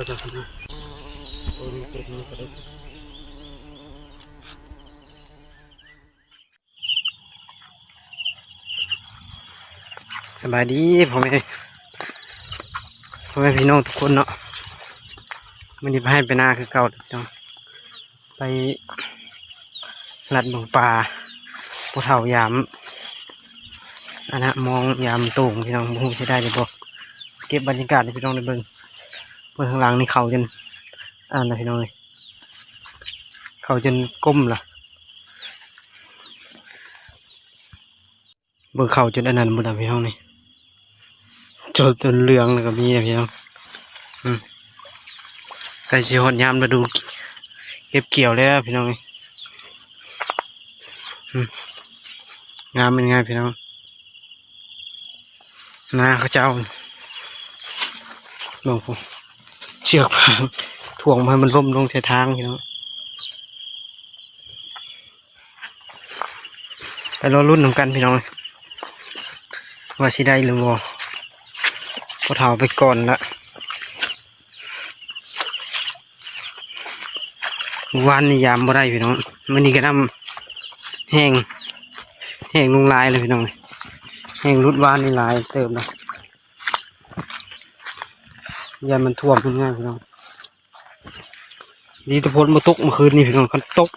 ສະບາຍດີພໍ່ແມ່ ພໍ່ແມ່ພີ່ນ້ອງທຸກຄົນເນາະ. ມື້ນີ້ໄປໄຮ່ໄປນາຄືເກົ່າເນາະ ໄປລັດເບິ່ງປາ ຜູ້ເຖົ້າຍາມ ອັນນະ ມອງຍາມໂຕ່ງ ພີ່ນ້ອງ ບໍ່ຮູ້ຊິໄດ້ຫຼືບໍ່. ເກັບບັນຍາກາດໃຫ້ພີ່ນ້ອງໄດ້ເບິ່ງ ເບິ່ງຂ້າງຫຼັງນີ້ ເຂົ້າຈົນອັນນັ້ນລະ ພີ່ນ້ອງເອີຍ ເຂົ້າຈົນກົ້ມລະ. ເບິ່ງເຂົ້າຈົນອັນນັ້ນໝົດແລ້ວພີ່ນ້ອງນີ້ ຈົນ ຈົນເຫຼືອງແລ້ວກໍມີນະພີ່ນ້ອງ. ອືມ ໃກ້ຊິຮອດຍາມລະດູເກັບກ່ຽວແລ້ວພີ່ນ້ອງເອີຍ. ອືມ ງາມແມ່ນງາມພີ່ນ້ອງ ນາເຂົາເຈົ້າ. ເບິ່ງພຸ້ນ ເຊືອກຟາງ ຖ່ວງບໍ່ໃຫ້ມັນລົ້ມລົງໃສ່ທາງພີ່ນ້ອງ. ໄປລໍລຸ້ນນຳກັນພີ່ນ້ອງ ວ່າຊິໄດ້ຫຼືບໍ່. ພໍ່ເຖົ້າໄປກ່ອນລະ ວານນີ້ຍາມບໍ່ໄດ້ພີ່ນ້ອງ ມື້ນີ້ກໍນ້ຳແຫ້ງ ແຫ້ງລົງຫຼາຍເລີຍພີ່ນ້ອງ ແຫ້ງຫຼຸດວານນີ້ຫຼາຍເຕີບລະ. ຢ້ານມັນຖ້ວມເພິ່ນງາພີ່ນ້ອງ. ດີແຕ່ຝົນບໍ່ຕົກມື້ຄືນນີ້ພີ່ນ້ອງ ຄັນຕົກ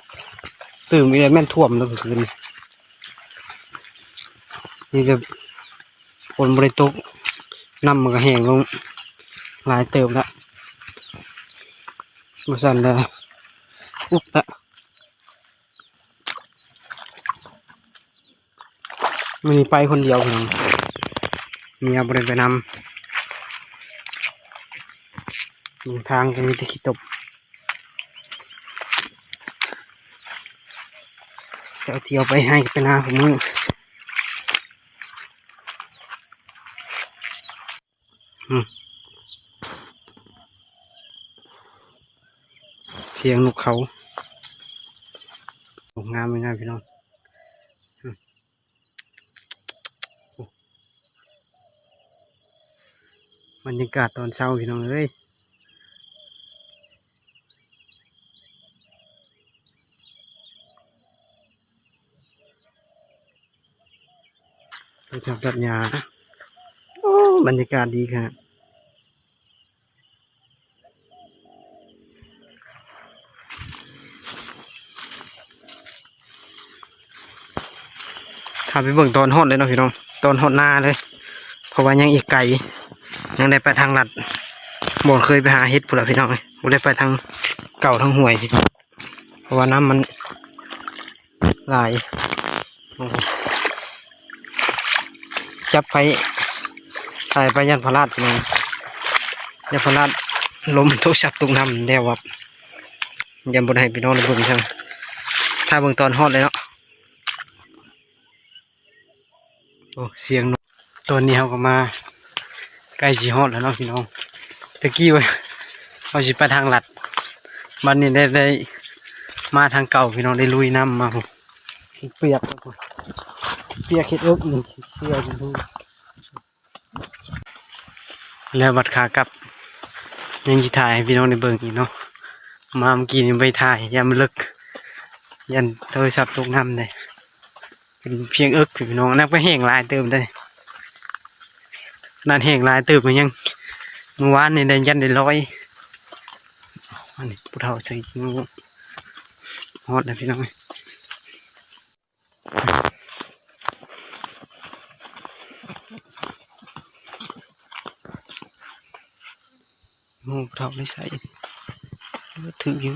ຕື່ມອີກແລ້ວແມ່ນຖ້ວມແລ້ວມື້ຄືນນີ້. ດີແຕ່ຝົນບໍ່ໄດ້ຕົກ ນ້ຳມັນກໍແຫ້ງລົງຫຼາຍເຕີບລະ ບໍ່ຊັ້ນລະອຸບລະ. ມື້ນີ້ໄປຄົນດຽວພີ່ນ້ອງ ເມຍບໍ່ໄດ້ໄປນຳ ເບິ່ງທາງກໍມີແຕ່ຂີ້ຕົບ ເຈົ້າທ່ຽວໄປໄຮ່ໄປນາຄູ່ມື້. ອືມ ສຽງນົກເຂົາ ງາມ ງາມພີ່ນ້ອງ. ອືມ ບັນຍາກາດຕອນເຊົ້າພີ່ນ້ອງເອີຍ ໄປທາງຕັດຫຍ້າ. ໂອ້ ບັນຍາກາດດີຂະໜາດ. ຖ້າໄປເບິ່ງຕອນຮອດເລີຍເນາະພີ່ນ້ອງ ຕອນຮອດນາເລີຍ ເພາະວ່າຍັງອີກໄກ ຍັງໄດ້ໄປທາງລັດ ບໍ່ເຄີຍໄປຫາເຫັດພຸ້ນລະພີ່ນ້ອງເອີຍ ບໍ່ໄດ້ໄປທາງເກົ່າທາງຫ້ວຍ ເພາະວ່ານ້ຳມັນຫຼາຍ. ໂອ້ໂຫ ຈັບໄຟ ຖ່າຍໄປຢ້ານພະລາດພີ່ນ້ອງ ຢ້ານພະລາດ ລົມໂທລະສັບຕົກນ້ຳແລ້ວວ່າ ຢ້ານບໍ່ໄດ້ໃຫ້ພີ່ນ້ອງໄດ້ເບິ່ງຊ້ຳ ຖ້າເບິ່ງຕອນຮອດເລີຍເນາະ. ໂອ້ ສຽງນົກ ຕອນນີ້ເຮົາກໍມາໃກ້ຊິຮອດແລ້ວເນາະພີ່ນ້ອງ ຕະກີ້ວ່າເຮົາຊິໄປທາງລັດ ບັດນີ້ໄດ້ ໄດ້ມາທາງເກົ່າພີ່ນ້ອງ ໄດ້ລຸຍນ້ຳມາພຸ້ນ ເປີຍກ ເປີຍກເຮັດເອິກນີ້ ເປື່ອຍຢູ່. ແລ້ວບັດຂາກັບ ຍັງຊິຖ່າຍໃຫ້ພີ່ນ້ອງໄດ້ເບິ່ງອີກເນາະ ມາເມື່ອກີ້ນີ້ບໍ່ໄດ້ຖ່າຍ ຢ້ານມັນເລິກ ຢ້ານໂທລະສັບຕົກນ້ຳເດ້ ເປັນພຽງເອິກພີ່ນ້ອງ ອັນນັ້ນກໍແຫ້ງຫຼາຍເຕີບເດ້ ຂະໜາດແຫ້ງຫຼາຍເຕີບກໍຍັງ ມື້ວານນີ້ໄດ້ຢ້ານໄດ້ລອຍ. ອັນນີ້ຜູ້ເຖົ້າໃສ່ ຮອດແລ້ວພີ່ນ້ອງເອີຍ. ໂອ້ ເຖົ້າໄດ້ໃສ່ ຖືກຢູ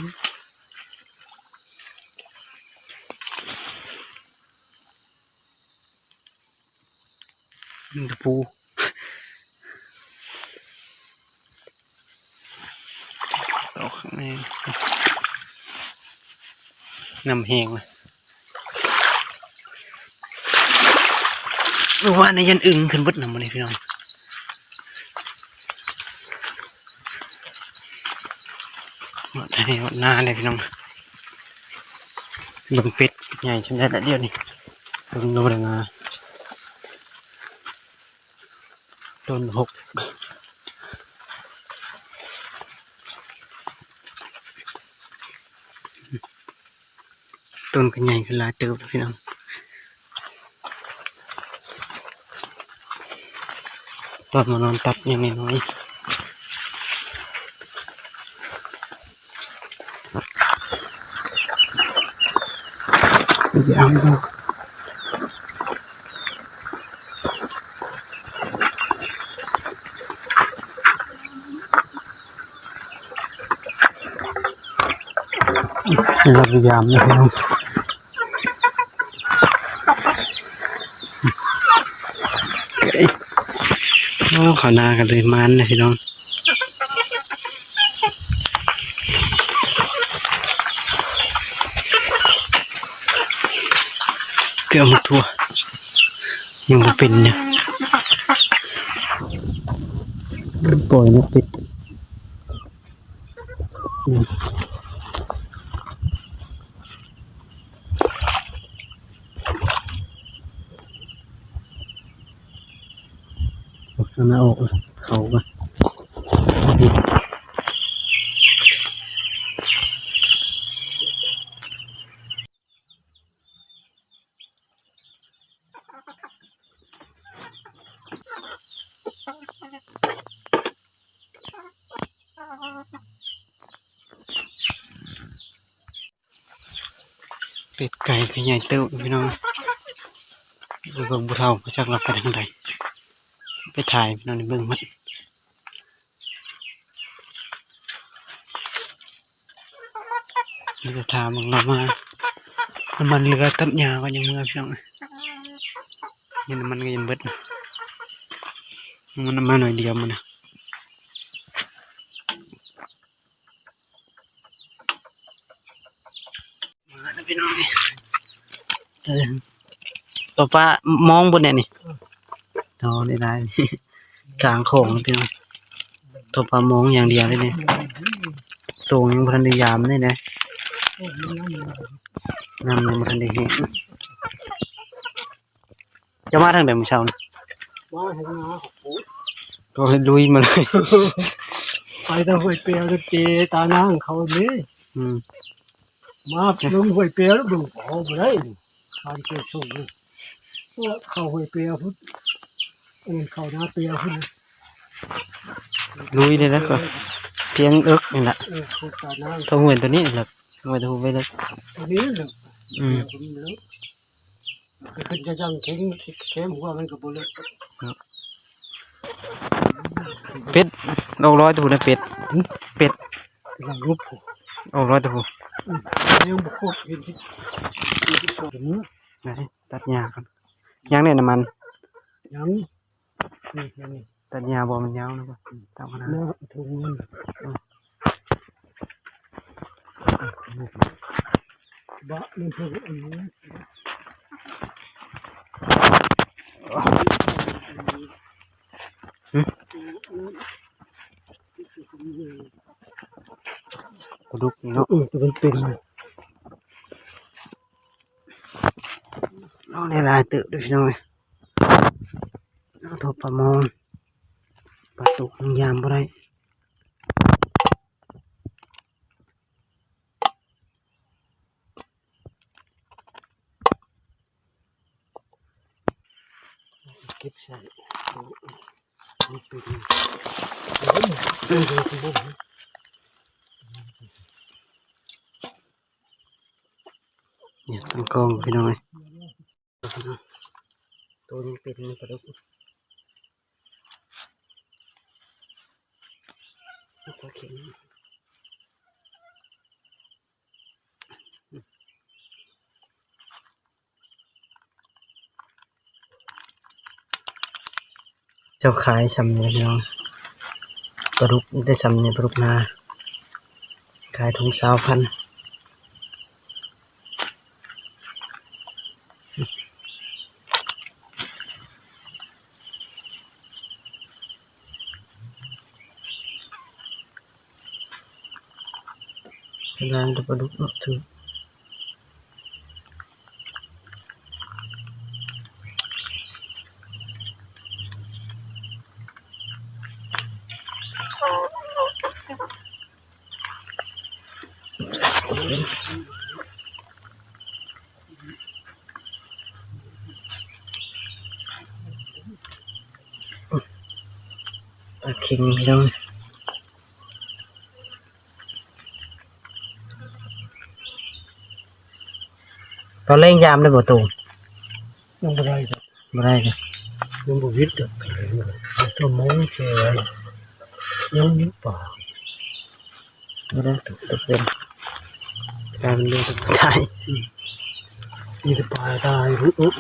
່ ຕະປູ. ອອກຂ້າງໃນ ນ້ຳແຫ້ງລະ ມື້ວານນີ້ຢ້ານອຶ່ງຂຶ້ນເບິດນຳມື້ນີ້ພີ່ນ້ອງ ຮອດໄຮ່ຮອດນາແລ້ວພີ່ນ້ອງ ເບິ່ງເປັດໃຫຍ່ຈັ່ງໃດລະດຽວນີ້ ເບິ່ງໂລລະງາ. ຕົ້ນຫົກ ຕົ້ນກໍໃຫຍ່ຂຶ້ນຫຼາຍເຕີບແລ້ວພີ່ນ້ອງ. ຕອນມານອນຕັດຍັງນ້ອຍໆ ຢາມເນາະ. ລາວຢາມນະພີ່ນ້ອງ. ໂອ້ ເຂົ້ານາກັນເລີຍ ໝານນະພີ່ນ້ອງ. ເກືອບໝົດທົ່ວ ຍັງບໍ່ເປັນຢູ່. ປ່ອຍນົກປິດ ອືມ. ເອົາໜ້າອອກ ເຂົ້າກ່ອນ. ເປັດໄກ່ກໍໃຫຍ່ເຕີບພີ່ນ້ອງ. ໄປເບິ່ງຜູ້ເຖົ້າ ບໍ່ຈັກລາວໄປທາງໃດ ໄປຖ່າຍພີ່ນ້ອງ ໄດ້ເບິ່ງໝົດ. ມີແຕ່ຖ້າເບິ່ງລາວມາ ນ້ຳມັນເຫຼືອ ຕັດຫຍ້າກ່ອນ ຍັງເມືອພີ່ນ້ອງ. ນີ້ນ້ຳມັນກໍຍັງເບິດ ມັນເອົາມາໜ້ອຍດຽວມັນນະ. ມາແລ້ວພີ່ນ້ອງ ເອີ ຕົວປາມອງບໍ່ແນ່ນີ້? ໂອ້ ໄດ້ຫຼາຍ ກາງຂອງພີ່ນ້ອງ ຕົວປາມອງຢ່າງດຽວເລີຍນີ້. ໂຕຍັງບໍ່ທັນໄດ້ຢາມເລີຍນະ ນ້ຳຍັງບໍ່ທັນໄດ້ແຫ້ງ. ເຈົ້າມາທາງໃດມື້ເຊົ້ານີ້? ມາທາງນາຂອງກູ ກໍເຮັດລຸຍມາເລີຍ ໄປແຕ່ຫ້ວຍແປວ ເຈຕານາງເຂົານີ້. ອືມ ມາລົງຫ້ວຍແປວ ເບິ່ງເຂົາບໍ່ໄດ້ ຄານເຈົ້າສົ່ງນີ້ ເຂົ້າຫ້ວຍແປວພຸ້ນ ເອີ້ນເຂົ້ານາແປວພຸ້ນ. ລຸຍເລີຍນະ ກໍພຽງເອິກນີ້ລະ. ເອີ ໂຄງການນ້ຳ ເທົ່າຫ້ວຍຕົວນີ້ເລິກ ຫ້ວຍຕົວໄປເລິກ ຕົວນີ້ເລິກ. ອືມ ແປວຕົວນີ້ເລິກ ໄປຂຶ້ນຈະຈັ່ງເຂັງ ແຄມຫົວມັນກໍບໍ່ເລິກ. ເປັດອອກລອຍຕົວໃດ ເປັດ ເປັດ ກຳລັງລຸກ ອອກລອຍຕົວ ອືມ ຍັງບໍ່ຄົບ ເຫັນທີ່ ເຫັນທີ່ສອງ ໄດ້ ຕັດຫຍ້າກ່ອນ. ຍັງໄດ້ນ້ຳມັນ ຍັງ ນີ້ ນີ້ ຕັດຫຍ້າບໍ່ ມັນຍາວນະ ຕາມຂະໜາດ ມາຖົງມັນ ບະມັນເພິ່ງອັນນີ້ ຫຶ ປາດຸກນີ້ເນາະ. ເອີ ຕົວເປັນໆ ເອົາຫຼາຍໆເຕີບເດີພີ່ນ້ອງເອີຍ. ເອົາທົ່ວປາມອງ ປາຕຸກຍັງຢາມບໍ່ໄດ້. ເກັບໃສ່ ນີ້ຕັ້ງກ້ອງພີ່ນ້ອງເອີຍ. ໂຕນີ້ເປັນປາດຸກ ປາເຂັງ ເຈົ້າຂາຍຊ່ຳນີ້ພີ່ນ້ອງ ປາດຸກໄດ້ຊ່ຳນີ້ ປາດຸກນາ ຂາຍຖົງຊາວພັນ. ກຳລັງຈະປາດຸກເນາະ ຖືກ. ເ ปลาเค็งพี่น้อง ตอนแลงยามได้บ่ตูม ยังบ่ได้ดอก บ่ได้เด้ ยังบ่วิดดอก ชั่วโมงเสีย ยังมีปลา บ่ได้ตก ตกเป็น กลายเป็นเรือตกตาย อืม มีแต่ปลาตาย อุ๊ย อุ๊ย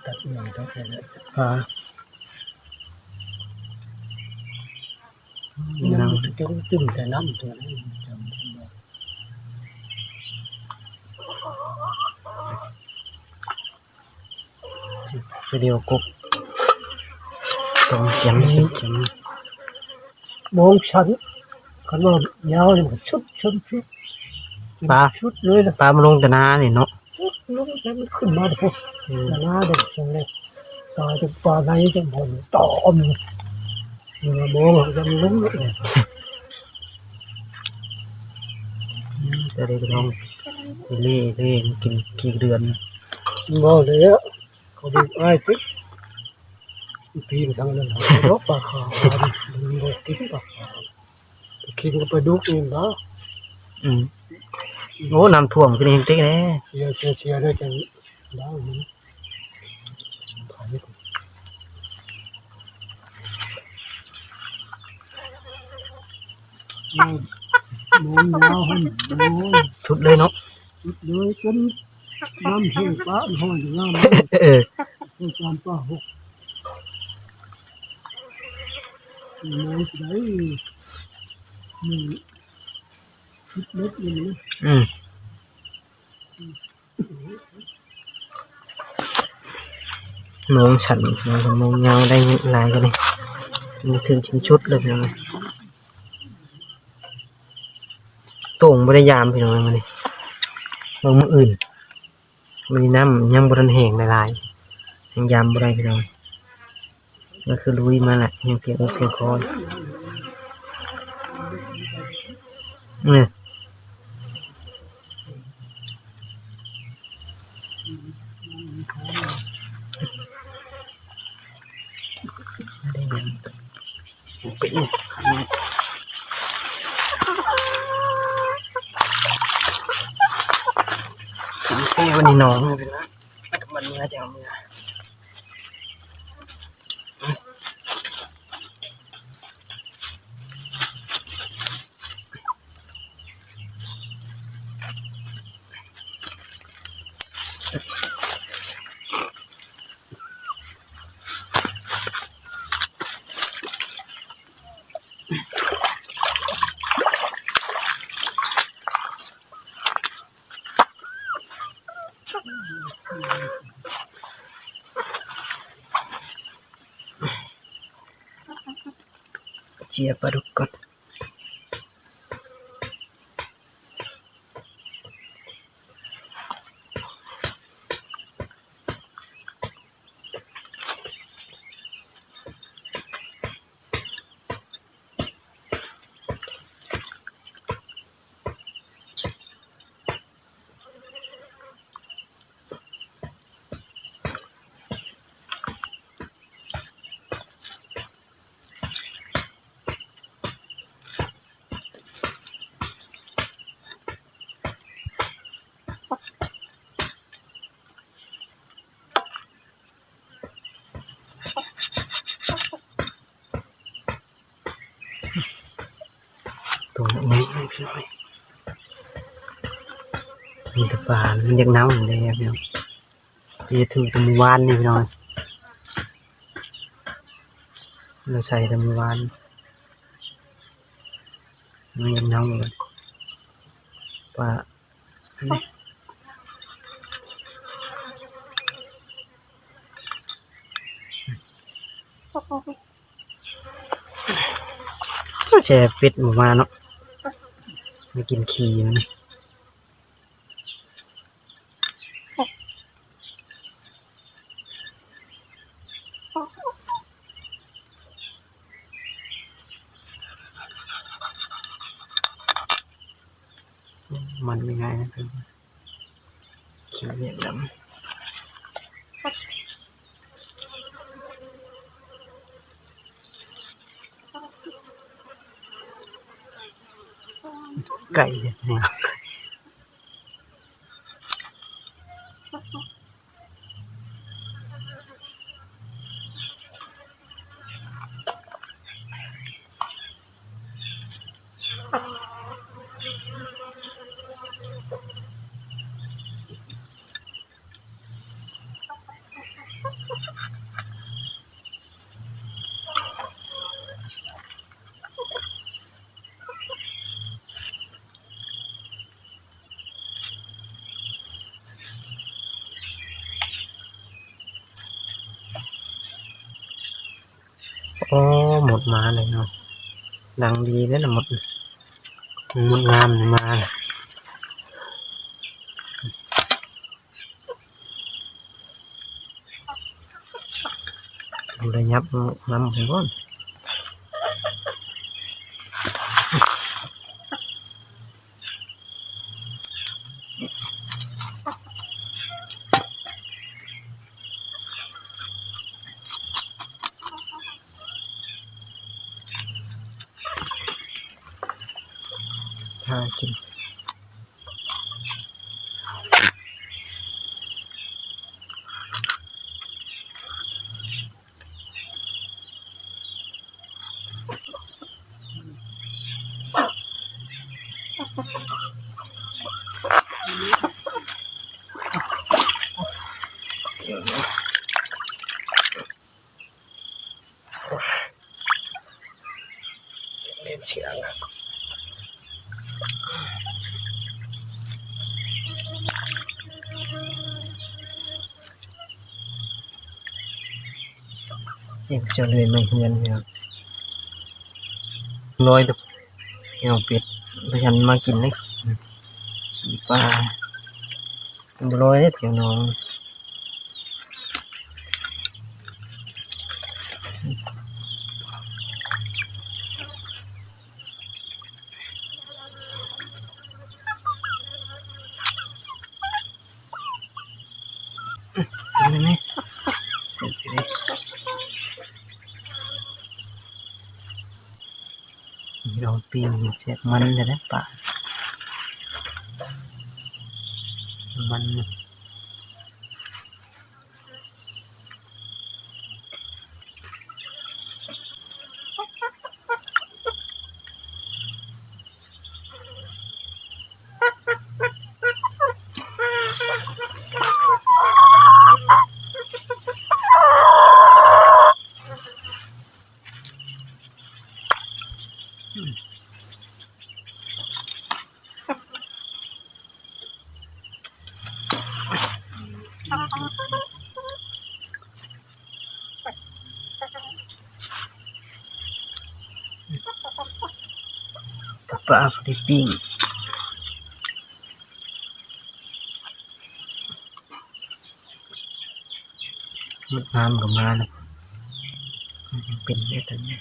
ตัดใหญ่เท่าไหร่ อ่า น้ำ จมจุ่มใส่น้ำตัวนั้น วิดีโอกบ ต้องเขียน เขียน เขียน มองชัน คันว่ายาวนี่มันชุด ชุด ชุด ปลา ชุดเลยนะ ปลามันลงแต่นานี่เนาะ ชุดลงแล้วมันขึ้นมาแต่พวก อืม แต่นาเด็กจังเลย ปลาจะ ปลาในจังบ่อนตอม มันมองแล้วจะมันลงเลย จะได้ไปลองเล่ เล่มันกินกี่เดือน บ่เลยอะ เขาดูอ้ายติ ปีนทางนั้น เนาะ ปลาขาว มันบ่กินปลาขาว กินกับปลาดุกนี่บ่ อืม โอ้ น้ำท่วมขึ้นเองติแน่ เสีย เสีย เสียได้จัง บ้างมัน อืม น้ำยาวหั่น โอ้ย ชุดเลยเนาะ ชุดเลย จนน้ำแห้งปะห้อยน้ำ เออ ไปตามป่าหก น้ำได้ นี่ ชุดเล็กนี่นะ อืม มองสั้น มองยาวได้หลายกว่านี้ มันถือเป็นชุดเลยพี่น้อง โต่งบ่ได้ยามพี่น้อง มื้อนี้ เบิ่งมื้ออื่น มื้อนี้น้ำยังบ่ทันแห้งหลายๆ ยังยามบ่ได้พี่น้อง ก็คือลุยมาแหละ ยังเพียงอกเพียงคอ นี่ เซวันนี้น้อง มันเมื่อจะเอาเมื่อ เจียปลาดุกก่อน ตัวนี้พี่น้อง มีแต่ปลา มันอยากเน่าอยู่แล้วพี่น้อง ที่ถือแต่มื้อวานนี่พี่น้อง เราใส่แต่มื้อวาน มันยังเน่าอยู่เลย ปลา อันนี้ แช่ปิดบ่มาเนาะ ມາກິນຂີ້ມັນ. ມັນງ່າຍໆ ນະ ຂີ້ວຽດນາມ. ໄກ່ເຮັດຫຍັງ? ໂອ້ ມົດມາເລີຍເນາະ. ດັງດີເດ້ລະມົດ, ມົດງາມນີ້ມາ. ໄດ້ຫຍັບນຳພຸ້ນ. ຖ້າກິນ. ເລ່ນສຽງ ສຽງຈະເລີຍມາເຮືອນ ເນາະ. ລອຍ ເອົາເປັດ ບໍ່ທັນມາກິນເດ້. ຂີ້ປາ ບໍ່ລອຍເດ້ ພີ່ນ້ອງ. ກິນໄດ້ໄໝ? ເສີບໄປເລີຍ. ລອງປີ້ງແຊບ ມັນແທ້ໆ ປາ ມັນ. ປາພໍດີປີ້ງ. ມົດງາມກໍມາແລ້ວ ເປັນເຮັດອັນນີ້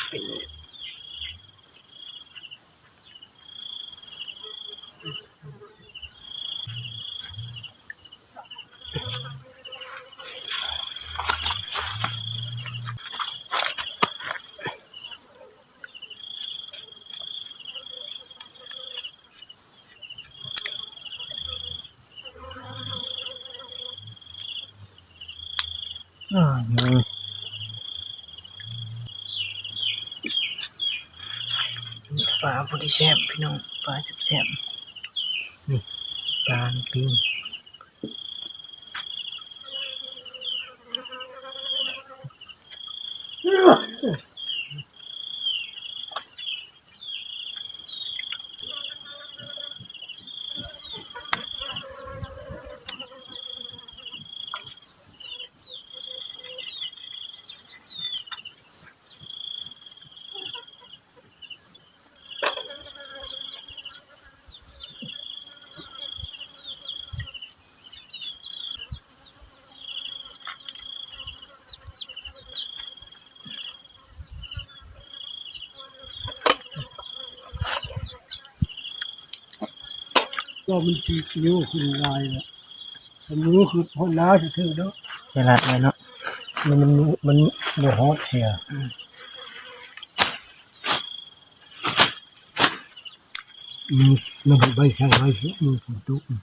ເປັນ. ປາພໍດີແຊບ ພີ່ນ້ອງ ປາແຊບໆ ນີ້ ປາປີ້ງ. ອື ກໍມັນຊິໂຍຂຶ້ນຫຼາຍແລ້ວ ມັນໂຍຂຶ້ນຮອດໜ້າຊິຖືກເນາະ ສະຫຼັດໄວ້ເນາະ ມັນ ມັນ ມັນບໍ່ຮອດເທື່ອ ອືມ ມັນໃບໃສ່ໄວ້ຊິ ມັນຝົນຕົກ ອືມ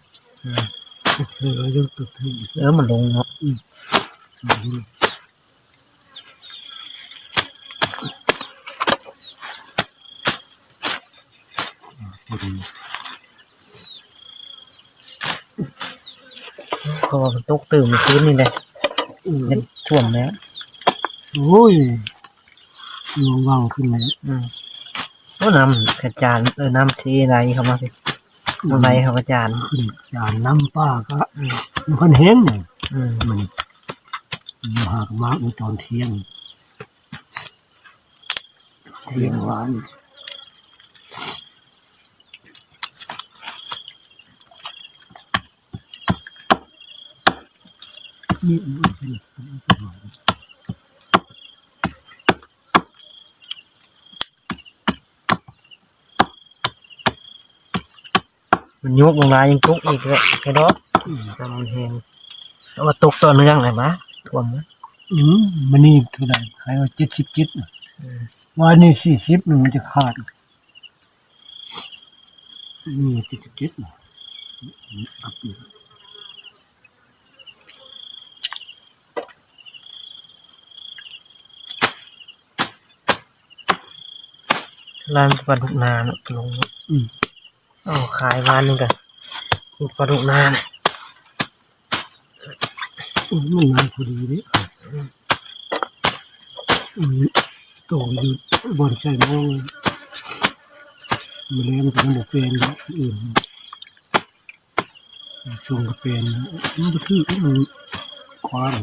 ໃສ່ໄວ້ ເອີ ມັນລົງເນາະ ອືມ. ເພາະວ່າມັນຕົກຕື່ມມື້ຄືນນີ້ແຫຼະ ອືມ ມັນຖ້ວມແລ້ວ ໂອ້ຍ ລວງວັງຂຶ້ນແລ້ວ ອືມ ໂອ້ ນ້ຳກະຈານ ເອີ ນ້ຳເຊໄຫຼເຂົ້າມາ ອືມ ໄຫຼເຂົ້າກະຈານ ຂຶ້ນຈານ ນ້ຳປ່າກະ ອືມ ມັນຄັນແຮງ ອືມ ມັນ ມາຫາກະມາມື້ຕອນທ່ຽງ ທ່ຽງວານ ນີ້ ມັນໂຍກລົງມາຍັງຕົກອີກເລີຍ ເຫັນບໍ່ ອືມ ນ້ຳມັນແຮງ ແຕ່ວ່າຕົກຕໍ່ເນື່ອງແຫຼະມາ ຖ້ວມ ອືມ ມື້ນີ້ເທົ່າໃດ ຂາຍວ່າເຈັດສິບເຈັດນະ ອືມ ວານນີ້ສີ່ສິບ ມັນຈະຂາດ ນີ້ເຈັດສິບເຈັດນະ ອັບຢູ່ ຮ້ານປາດຸກນາເນາະ ລົງເນາະ ອືມ ເອົາຂາຍວານນີ້ກະ ປາດຸກນາ ອືມ ມັນມາພໍດີເດ້ ອືມ ອືມ ໂຕຢູ່ບ່ອນໃສ່ໝໍ້ ມື້ແລງມັນກະຍັງບໍ່ແປນດອກ ອື່ນ ຊ່ວງກະແປນ ມັນບໍ່ຖືກ ມັນຂວາງ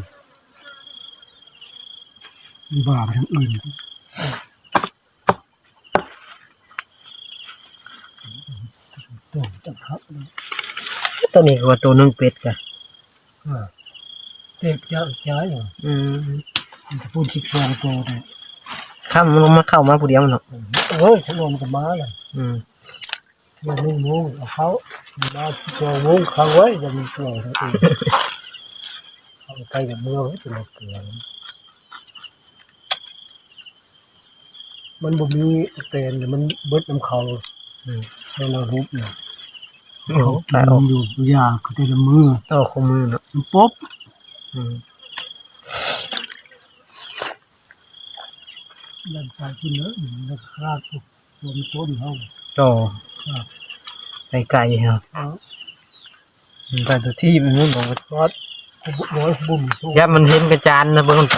ມັນບາໄປທາງອື່ນ. ໂຕນີ້ກະວ່າໂຕໜຶ່ງເປັດກະ ອ່າ ເປັດຈະ ຈະ ອືມ ມັນກະປູນສິບສອງໂຕໄດ້ ຄຳມັນລົງມາ ເຂົ້າມາຜູ້ດຽວເນາະ ໂອ້ຍ ຖະໜົນກະມາແລ້ວ ອືມ ດຽວນີ້ໝູເອົາເຂົ້າມາ ສອງໂມງຂັງໄວ້ ຢ່າມີເກືອ ເຂົາໃກ້ຈະເມືອ ເປັນເກືອ ມັນບໍ່ມີແຕນ ມັນເບິດນຳເຂົາ ອືມ ໃນລະບົບນະ ໂອ້ ເຂົາກິນຢູ່ ຢາເຂົາແຕ່ລະມື້ ຕໍ່ຄູ່ມື້ເນາະ ມັນປົບ ອືມ ຢ່າງໄປກິນເນາະ ມັນຂາດ ຕົວມັນຕົ້ນເຮົາ ຕໍ່ ໄກໆເນາະ ເອີ ມັນໄປທຸກທີ່ ມັນບໍ່ຮອດ ບໍ່ ບໍ່ມີໂຊກ ຢ້ານມັນເຫັນກະຈານນະ ເບິ່ງມັນໄປ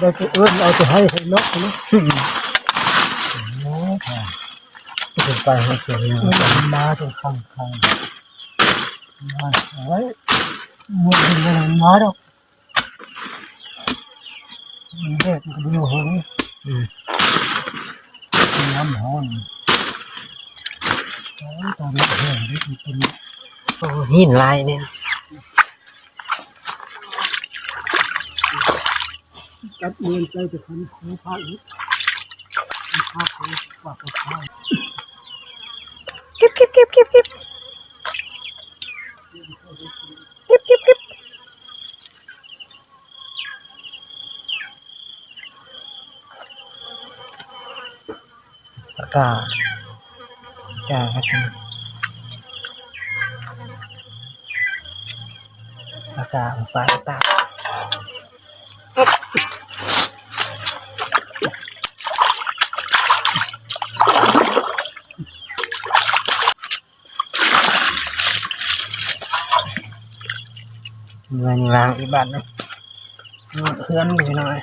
ໄດ້ແຕ່ເອີ້ນເອົາແຕ່ໃຫ້ເນາະ ໂອ້ຍ ໄປຫາເສຍ ເອີ ມັນມາຈະຂ້າງໆ ມາ ໂອ້ຍ ມັນມາດອກ. ມັນແດດມັນກະບໍ່ເຖິງ ອືມ ມັນນ້ຳຮ້ອນ ໂອ້ຍ ຕອນນີ້ແຫ້ງເດ້ ມັນເປັນ ໂອ້ ຫີນຫຼາຍນີ້ ຈັບເມືອນໃສ່ແຕ່ຄັນຂອງພາກນີ້ ພາກຂອງ ເກັບ ເກັບ ເກັບ ເກັບ ເກັບ ເກັບ ເກັບ ເກັບ ປາກາ ປາກາ ປາກາ ປາກາ. ເມືອນີ້ລ້າງອີກບາດໜຶ່ງ ເຮືອນນີ້ໜ້ອຍ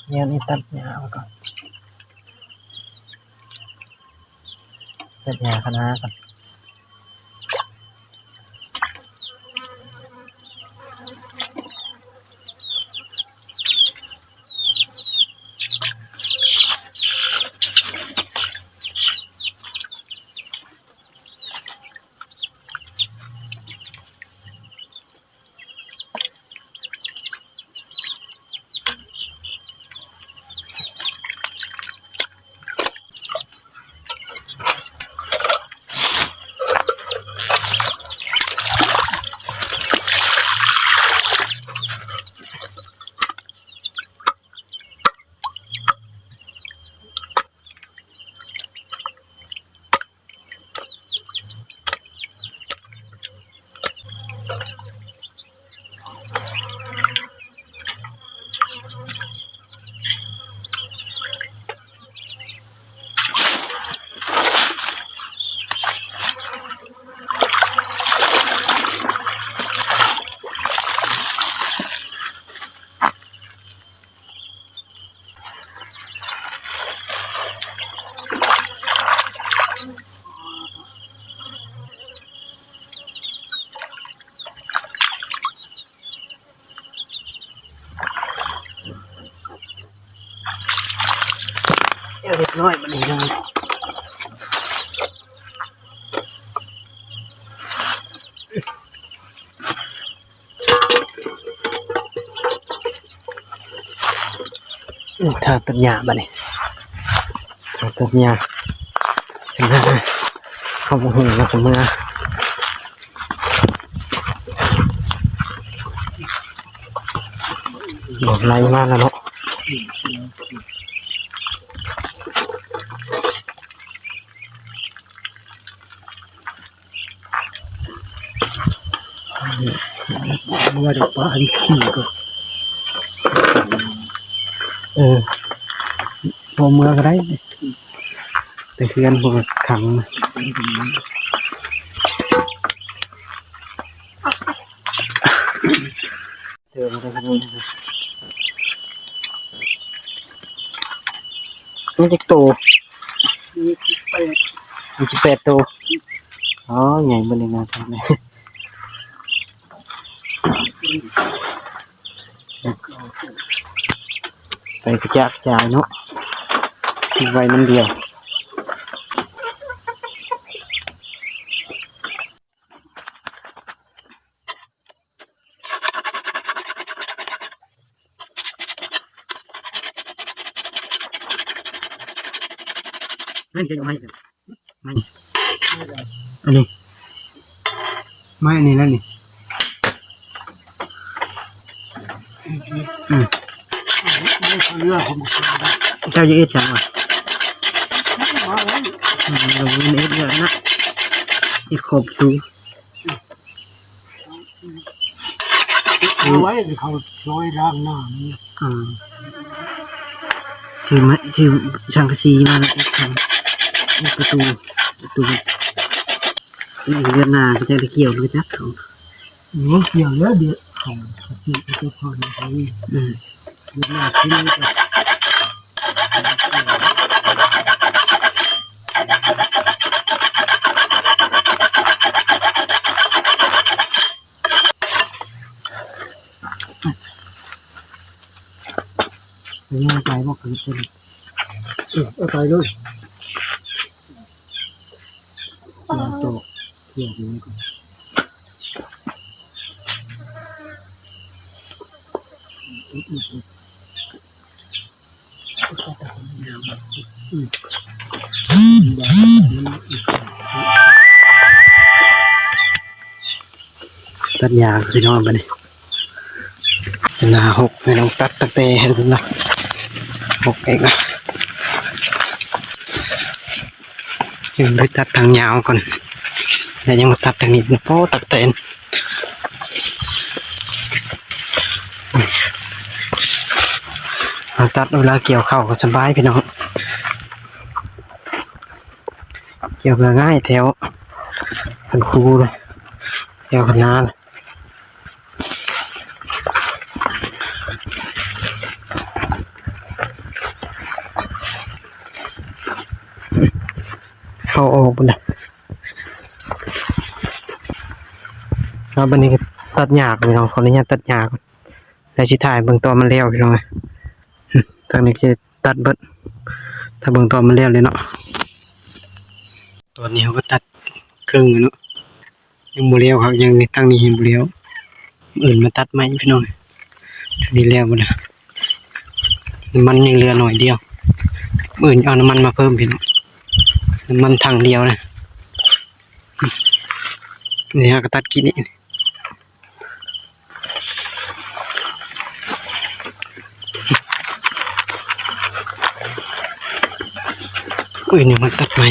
ແນວນີ້ຕັດຫຍ້າໄວ້ກ່ອນ ຕັດຫຍ້າຄະນ້າກ່ອນ. ເ ຖ້າຕັດຫຍ້າບາດນີ້ ຖ້າຕັດຫຍ້າ ເຮົາບໍ່ຮູ້ວ່າຊິເມືອ ບໍ່ໄລ່ມາແລ້ວເນາະ. ເມື່ອດອກປາອັນຂີ້ກໍ ເອີ ບໍ່ເມືອກໍໄດ້ ແຕ່ເຮືອນພວກຂັງ ເຕີມໄປ ມັນຈັກໂຕ? ມີສິບແປດ ມີສິບແປດໂຕ. ອໍ ໃຫຍ່ເບິດເລີຍນະ ໄປກະຈາກຈາຍເນາະ ໄວ້ນຳດຽວ. ນັ້ນເປັນໄມ້ ໄມ້ ອັນນີ້ ໄມ້ອັນນີ້ແຫຼະນີ້. ອືມ ເຈົ້າຈະເຮັດຫຍັງວະ? ອືມ ເຮັດຫຍັງນະ ເຮັດຂອບຕູ ເອົາໄວ້ໃຫ້ເຂົາຊ່ອຍລ້າງນ້ຳ. ອືມ ຊື້ໄມ້ ຊື້ສັງກະສີມາແລ້ວ ເຮັດປະຕູ ປະຕູ ນີ້ເດືອນໜ້າເຂົາເຈົ້າໄດ້ກ່ຽວແລ້ວຈັກເຂົາ ໂອ້ ກ່ຽວແລ້ວ ດຽວເຂົາ ເຂົາຊິເຈົ້າຂອງເຂົາເອງ. ອືມ ເດືອນໜ້າຊິ ເອົາໄປບໍ່ຄືນ ເອີ ເອົາໄປເລີຍ. ມາຕໍ່ ເພື່ອເບິ່ງກ່ອນ. ຕັດຫຍ້າພີ່ນ້ອງ ບາດນີ້ ເວລາຫົກ ແມ່ນ້ອງຕັດຕັ້ງແຕ່ຫັ້ນນະ ຫົກເອງນະ. ຍັງໄດ້ຕັດທາງຍາວກ່ອນ ແລ້ວຍັງມາຕັດທາງນີ້ ໂອ້ ຕັກແຕນ ເຮົາຕັດເວລາກ່ຽວເຂົ້າກໍສະບາຍພີ່ນ້ອງ ກ່ຽວກໍງ່າຍ ແຖວຄັນຄູ ແຖວຄັນນາ. ເຂົ້າອອກພຸ້ນນະ. ເອົາ ບາດນີ້ກໍຕັດຫຍ້າກ່ອນພີ່ນ້ອງ ຂໍອະນຸຍາດຕັດຫຍ້າກ່ອນ ແລ້ວຊິຖ່າຍເບິ່ງຕອນມັນແລ້ວພີ່ນ້ອງ. ທາງນີ້ຄື ຕັດເບິດ ຖ້າເບິ່ງຕອນມັນແລ້ວເລີຍເນາະ. ຕອນນີ້ເຮົາກໍຕັດເຄິ່ງແລ້ວເນາະ ຍັງບໍ່ແລ້ວຄັກ ຍັງ ທາງນີ້ຍັງບໍ່ແລ້ວ ມື້ອື່ນມາຕັດໃໝ່ພີ່ນ້ອງ. ທາງນີ້ແລ້ວໝົດແລ້ວ ນ້ຳມັນຍັງເຫຼືອໜ້ອຍດຽວ ມື້ອື່ນເອົານ້ຳມັນມາເພີ່ມພີ່ນ້ອງ ນ້ຳມັນຖັງດຽວນະ. ນີ້ເຮົາກໍຕັດກີ້ນີ້ ເອີຍ ນີ້ມາຕັດໃໝ່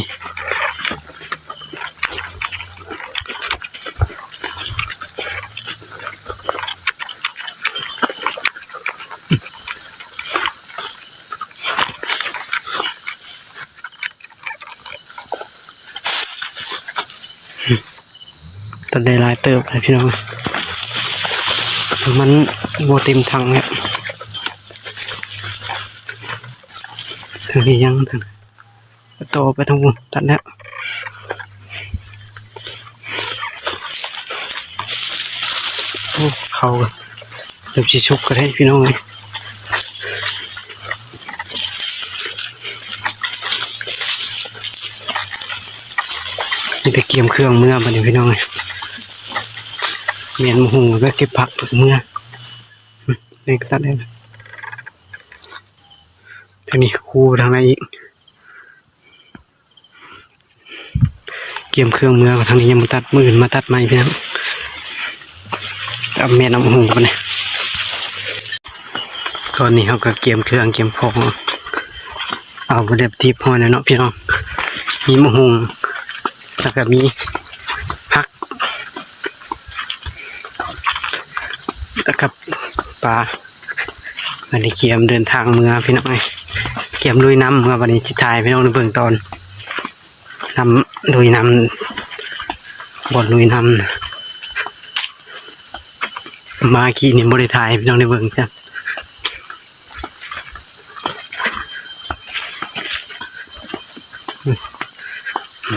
ຕັດໄດ້ຫຼາຍເຕີບແລ້ວພີ່ນ້ອງ ມັນບໍ່ເຕັມຖັງແລ້ວ. ທາງນີ້ຍັງ ຕໍ່ໄປທາງພຸ້ນ ຕັດແລ້ວ. ໂອ້ ເຂົ້າເກືອບຊິສຸກແລ້ວເດ້ພີ່ນ້ອງເອີຍ ມີແຕ່ກຽມເຄື່ອງເມືອບາດນີ້ພີ່ນ້ອງເອີຍ ແມ່ນໝູກະເກັບຜັກເມືອ ນີ້ກໍຕັດແລ້ວ. ອັນນີ້ຄູໄປທາງໃນອີກ ກຽມເຄື່ອງເມືອ ທາງນີ້ຍັງບໍ່ຕັດ ມື້ອື່ນມາຕັດໃໝ່ພີ່ນ້ອງ ກັບແມ່ນ້ຳຫຸງກັນນີ້. ຕອນນີ້ເຮົາກໍກຽມເຄື່ອງກຽມຂອງ ເອົາໄປເລັບທີ່ຮຽບຮ້ອຍແລ້ວເນາະພີ່ນ້ອງ ມີໝາກຫຸ່ງ ແລ້ວກໍມີຜັກ ແລ້ວກໍປາ ບັດນີ້ກຽມເດີນທາງເມືອພີ່ນ້ອງເອີຍ ກຽມລຸຍນ້ຳເມືອ ບັດນີ້ຊິຖ່າຍໃຫ້ພີ່ນ້ອງໄດ້ເບິ່ງຕອນ ນ້ຳ ລຸຍນ້ຳ ບ່ອນລຸຍນ້ຳ ມາກີ້ນີ້ບໍ່ໄດ້ຖ່າຍໃຫ້ພີ່ນ້ອງໄດ້ເບິ່ງຈ້ະ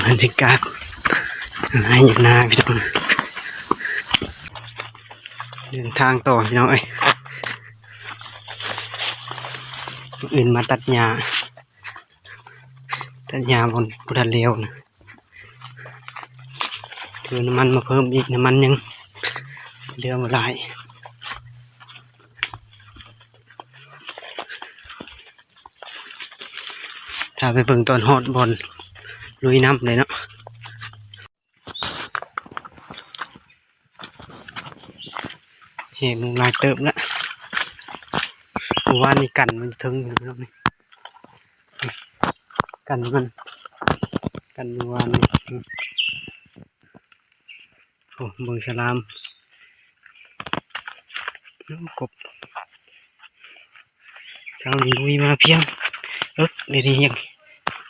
ບັນຍາກາດໄຮ່ນາພີ່ນ້ອງ ເດີນທາງຕໍ່ພີ່ນ້ອງເອີຍ ມື້ອື່ນມາຕັດຫຍ້າ ຕັດຫຍ້າບ່ອນບໍ່ທັນແລ້ວນະ ຖືນ້ຳມັນມາເພີ່ມອີກ ນ້ຳມັນຍັງເຫຼືອບໍ່ຫຼາຍ ຖ້າໄປເບິ່ງຕອນຮອດບ່ອນລຸຍນ້ຳເລີຍເນາະ. ແຫ້ງລົງຫຼາຍເຕີບລະ ເມື່ອວານນີ້ກັນມັນເທິງຢູ່ເນາະ ນີ້ ກັນມັນ ກັນເມື່ອວານນີ້ ໂອ້ ເບິ່ງສະຫຼາມ ໂອ້ ກົບ ເຊົ້ານີ້ລຸຍມາພຽງ ເອິກ ດຽວນີ້ແຫ້ງ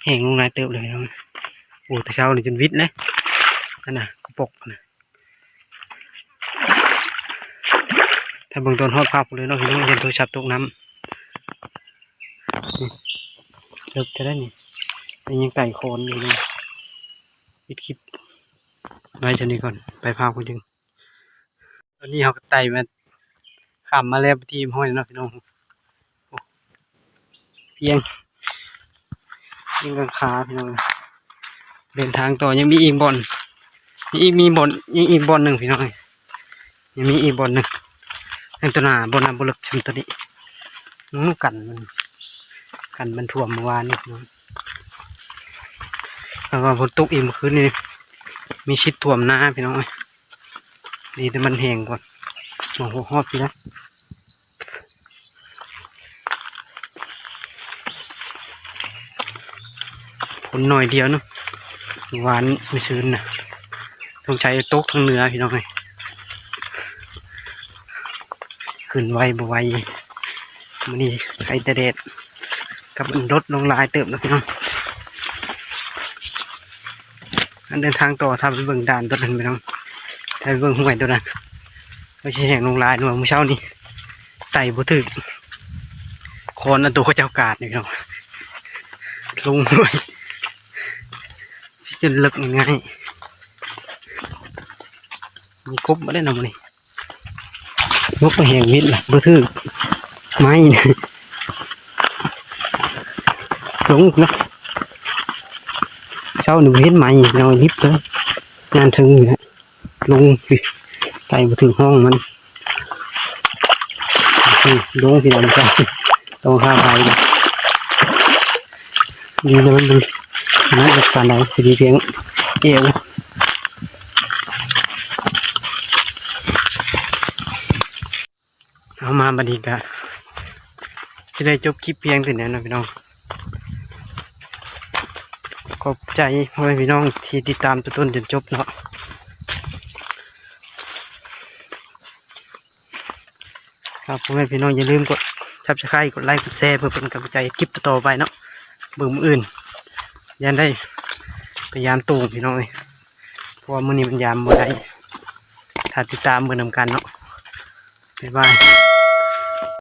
ແຫ້ງລົງຫຼາຍເຕີບເລີຍເນາະ ໂອ້ ແຕ່ເຊົ້ານີ້ຈົນວິດເລີຍ ອັນນະ ກະປົກນະ ຖ້າເບິ່ງຕອນຮອດພາບພຸ້ນເລີຍເນາະ ພີ່ນ້ອງ ຢ້ານໂທລະສັບຕົກນ້ຳ ນີ້ ເລິກແທ້ໃດນີ້ ຍັງໄຕ່ໂຄນຢູ່ນີ້ ປິດຄລິບໄວ້ສ່ຳນີ້ກ່ອນ ໄປພາບພຸ້ນຈຶ່ງ ຕອນນີ້ເຮົາກໍໄຕ່ມາ ຂ້າມມາແລ້ວທີ່ຮຽບຮ້ອຍເນາະພີ່ນ້ອງ ໂອ້ ພຽງ ພຽງກາງຂາພີ່ນ້ອງ ເດີນທາງຕໍ່ ຍັງມີອີກບ່ອນ ມີອີກ ມີບ່ອນ ຍັງອີກບ່ອນໜຶ່ງພີ່ນ້ອງ ຍັງມີອີກບ່ອນໜຶ່ງ ແຕ່ຕົວໜ້າບ່ອນນັ້ນບໍ່ເລິກສ່ຳຕົວນີ້ ໂອ້ ກັນມັນ ກັນມັນຖ້ວມເມື່ອວານນີ້ພີ່ນ້ອງ ແຕ່ວ່າຝົນຕົກອີກເມື່ອຄືນນີ້ ມີສິດຖ້ວມນາພີ່ນ້ອງເອີຍ ດີແຕ່ມັນແຫ້ງກ່ອນ ໂອ້ໂຫ ຮອດພີ້ລະ ຝົນໜ້ອຍດຽວເນາະ ເມື່ອວານມື້ຊືນນະ ສົງໄສຕົກທາງເໜືອພີ່ນ້ອງເອີຍ ຂຶ້ນໄວບໍ່ໄວ ມື້ນີ້ໄຄແຕ່ແດດ ກັບມັນລົດລົງຫຼາຍເຕີບແລ້ວພີ່ນ້ອງ ອັນເດີນທາງຕໍ່ ຖ້າໄປເບິ່ງດ່ານຕົວນັ້ນພີ່ນ້ອງ ຖ້າໄປເບິ່ງຫ້ວຍຕົວນັ້ນ ມັນຊິແຫ້ງລົງຫຼາຍເນາະ ມື້ເຊົ້ານີ້ໄຕ່ບໍ່ຖືກ ຄອນເອົາໂຕເຂົາເຈົ້າກາດນີ້ພີ່ນ້ອງ ລົງຫ້ວຍ ຈົນເລິກງ່າຍໆ ມີກົບບໍ່ໄດ້ນຳມື້ນີ້ ນົກກໍແຮງວິດລະ ບໍ່ຖືກໄມ້ ລົງເນາະ ເຊົ້ານີ້ບໍ່ເຫັນໄມ້ເນາະ ລິບເລີຍ ງານເທິງນີ້ແຫຼະ ລົງ ໄຕ່ບໍ່ຖືກຫ້ອງມັນ ລົງພີ່ນ້ອງ ຕ້ອງຫາໄຜ ດີແລ້ວມັນ ມັນບໍ່ປານໃດ ພໍດີພຽງເອວ ເອົາ ມາບັດນີ້ກະຊິໄດ້ຈົບຄລິບພຽງເທົ່ານີ້ເນາະພີ່ນ້ອງ ຂອບໃຈພໍ່ແມ່ພີ່ນ້ອງທີ່ຕິດຕາມແຕ່ຕົ້ນຈົນຈົບເນາະ ຄັບ ພໍ່ແມ່ພີ່ນ້ອງຢ່າລືມກົດ Subscribe ກົດໄລ ກົດແຊ ເພື່ອເປັນກຳລັງໃຈຄລິບຕໍ່ໆໄປເນາະ ເບິ່ງມື້ອື່ນ ຢ້ານໄດ້ໄປຢາມໂຕ່ງພີ່ນ້ອງເອີຍ ເພາະວ່າມື້ນີ້ມັນຢາມບໍ່ໄດ້ ຖ້າຕິດຕາມເບິ່ງນຳກັນເນາະ ບາຍບາຍ.